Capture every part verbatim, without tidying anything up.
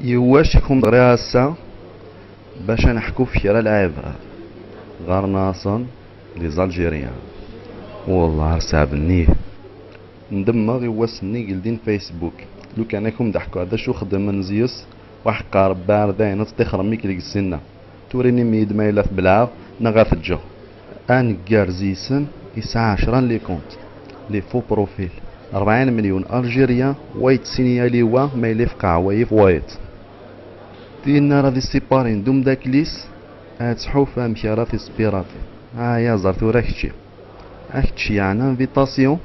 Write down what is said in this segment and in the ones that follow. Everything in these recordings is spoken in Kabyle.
Iwacu i kum-d-ɣriɣ ass-a? Bac ad neḥku f kra lɛibad. Ɣarnasen les Algériens. Wellah ar sɛeb nnig. Ndemmeɣ i wass-nni geldin Facebook. Lukan ad kum-d-ḥkuɣ d acu xedmen zyes, waḥeqqar bɛar dayen ad tṭixrem mi k-deg sinna. Tura inim-iyi-d ma yella tbelɛeɣ neɣ ad t-ǧǧeɣ. Aneggar zysen yesɛa ɛecra n les comptes, les faux profils, rebɛin melyun Algérien, wa yettsin yal i wa ma yella ifqeɛ wa yif wayeḍ. Tin ara d-issiparin d umdakel-is, ad tḥuf amek ara t-ispirati. Aya ẓer tura kečči. Ad kečč yeɛna invitation,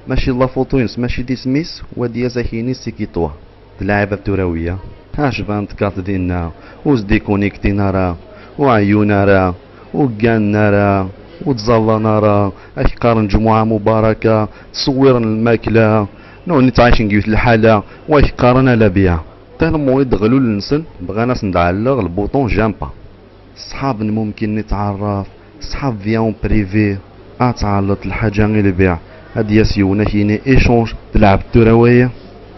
mačči d la photo-ines, mačči d isem-is, wa d-yas ak-yini c'est qui toi. D lɛib ad tura wiya. Acban tekkaḍ dinna, ur s-déconnectin ara, ur ɛeyyun ara, ur gganen ara, ur ttẓallan ara, ad k-qqaren ǧemuɛa mubaraka, ttṣewwiren lmakla, nutni ttɛicen deg yiwet lḥala, wa k-qqaren ala biɛ. Tellement i d-ɣlul-nsen, bɣan ad sen-d-ɛelleɣ lbuṭun j'aime pas. Ṣṣḥab n mumkin ad tɛerraf, ṣṣḥab via en privé, ad tɛelleḍ lḥaǧa i lbiɛ, ad d-yas yiwen ad k-yini échange, tleɛb tura waya.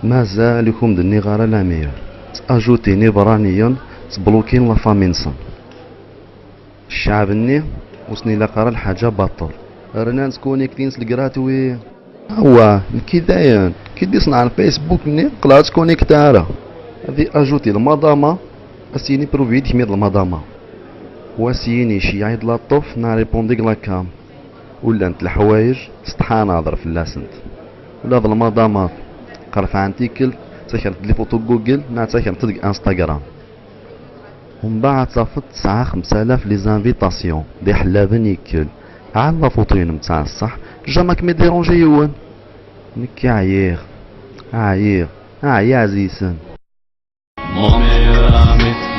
Mazal i kum-d-nniɣ ara la meilleure. Ttajutin iberraniyen, ttblukin la famille-nsen. Ccɛeb-nni ur sen-ilaq ara lḥaǧa baṭel. Rnan skonektin s lgratwi. Awa, nekki dayen, ki d-iṣneɛ Facebook-nni, qleɛ ur ttkonekta ara. Ad i-ajuti lmadama, ad s-yini pruvi-yi-d kemm i d lmadama. Wa s-yini iceyyeɛ-iyi-d laṭuf, neɣ répondre deg la cam. Ur llant leḥwayeǧ, setḥa ad nehder fell-asent. Ula d lmadama, qerfɛent tikkelt, ttakrent-d les photos deg Google, neɣ ttakrent-d deg Instagram. Umbeɛd ad tafeḍ tesɛa xemsa alaf les invitations, d iḥellaben ikkel. Ɛad la photo-inem tesɛa ṣṣeḥ, jamais kem-id-iranji yiwen. Nekki ɛyiɣ, ɛyiɣ, ɛyiɣ ɛzisen. Mon meilleur ami,